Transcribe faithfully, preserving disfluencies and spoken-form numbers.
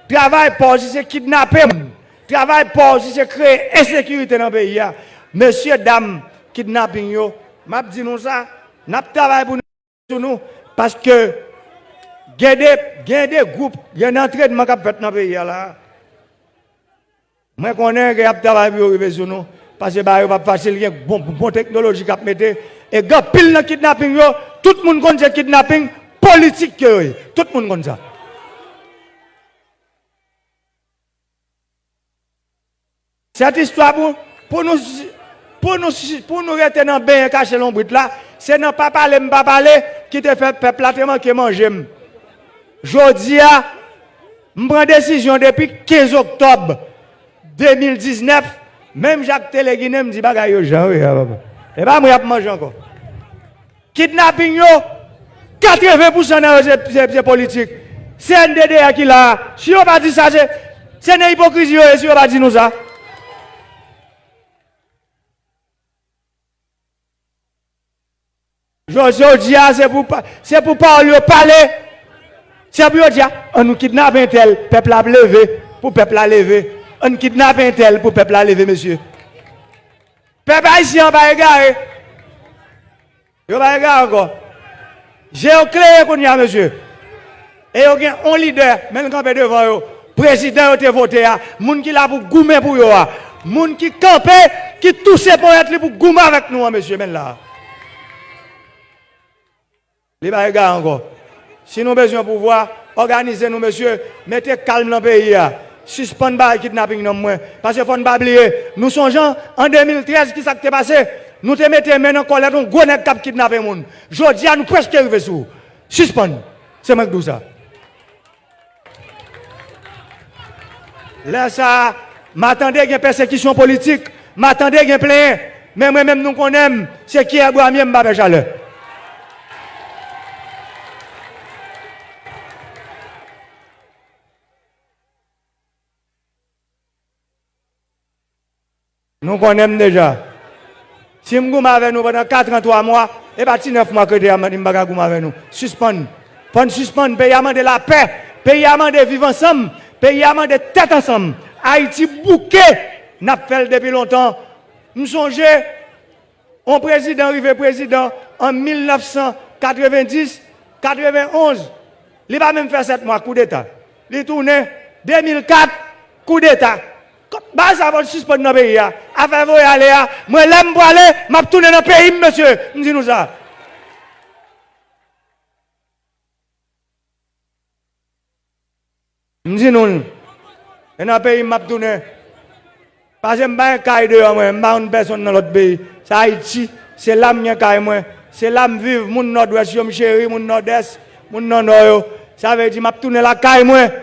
Travay pa w si se kidnape moun. Travay pa w si se kreye ensekirite nan peyi a. Mesye dam kidnaping yo, m ap di nou sa, n ap travay pou nou, sou nou, paske gen de, gen de gwoup, gen antrenman k ap fèt nan peyi a la. Mwen konnen ke y ap travay pou yo rive sou nou, paske bagay yo p ap fasil, gen bon, bon teknoloji k ap mete, e gen anpil nan kidnaping yo, tout moun konn se kidnaping politik ke yo ye. Tout moun konn sa. Sèt istwa pou, pou nou, pou nou, pou nou rete nan benyen kache lonbrit la, se nan pa pale m pa pale ki te fè pèp la te manke manje m. Jodi a, m pran desizyon depi kenz oktòb de mil diznèf, menm Jacques Téléguinet, m di bagay yo jan yo ye a, papa. E pa mwen y ap manje ankò. Kidnaping yo, katreven pousan nan yo se, se, se politik. Se C N D D A ki la a. Si yo pa di sa, se, se nan ipokrizi yo ye si yo pa di nou sa. Jodi, jodi a, se pou pa-, se pou pawòl yo pale. Se pou yo di, a, ann nou kidnape entèl, pèp la ap leve, pou pèp la leve. Ann kidnape entèl pou pèp la leve, mesye. Pèp ayisyen an pa egare. Yo pa egare ankò. Je yo klere kounye a, mesye. E yo gen yon lidè, men l kanpe devan yo. Prezidan yo te vote a, moun ki la pou goumen pou yo a. Moun ki kanpe, ki touse ponyèt li pou goumen avèk nou an, mesye, men l la. Li pa egare ankò. Si nou bezwen pouvwa, òganize nou, mesye, mete kalm nan peyi a. Sispann bay kidnaping nan mwen. Paske fò n pa bliye, nou sonje an de mil trèz ki sa k te pase? Nou te mete men nan kòlèt yon gwo nèg k ap kidnape moun. Jodi a, nou prèske rive sou ou. Sispann. Se mwen k di w sa. Lè sa a, m a tande gen pèsekisyon politik, m a tande gen plenyen, men mwen menm nou konnen m, se kyè bwa m ye, m pa pè chalè. Nou konnen m deja. Si m goumen avè nou pandan kat an twa mwa, e pa ti nèf mwa k rete a m di m pa ka goumen avè nou. Sispann. Fò n sispann. Peyi a mande lapè. Peyi a mande viv ansanm. Peyi a mande tèt ansanm. Ayiti bouke. N ap fè l depi lontan. M sonje, yon prezidan rive prezidan an mil nèf san katrevenndis, katrevenn onz. Li pa menm fè sèt mwa, koudeta. Li tounen, de mil kat, koudeta. Bagay sa fò l sispann nan peyi a. Afè voye ale a, mwen lè m prale, m ap tounen nan peyi m, mesye. M di nou sa. M di nou l. E nan peyi m m ap tounen. Paske m pa gen kay deyò mwen, m pa konn pèsonn nan lòt peyi. Se Ayiti, se la m gen kay mwen. Se la m viv, moun Nòdwès yo m cheri, moun Nòdès, moun nan Nò yo. Sa vle di m ap tounen lakay mwen.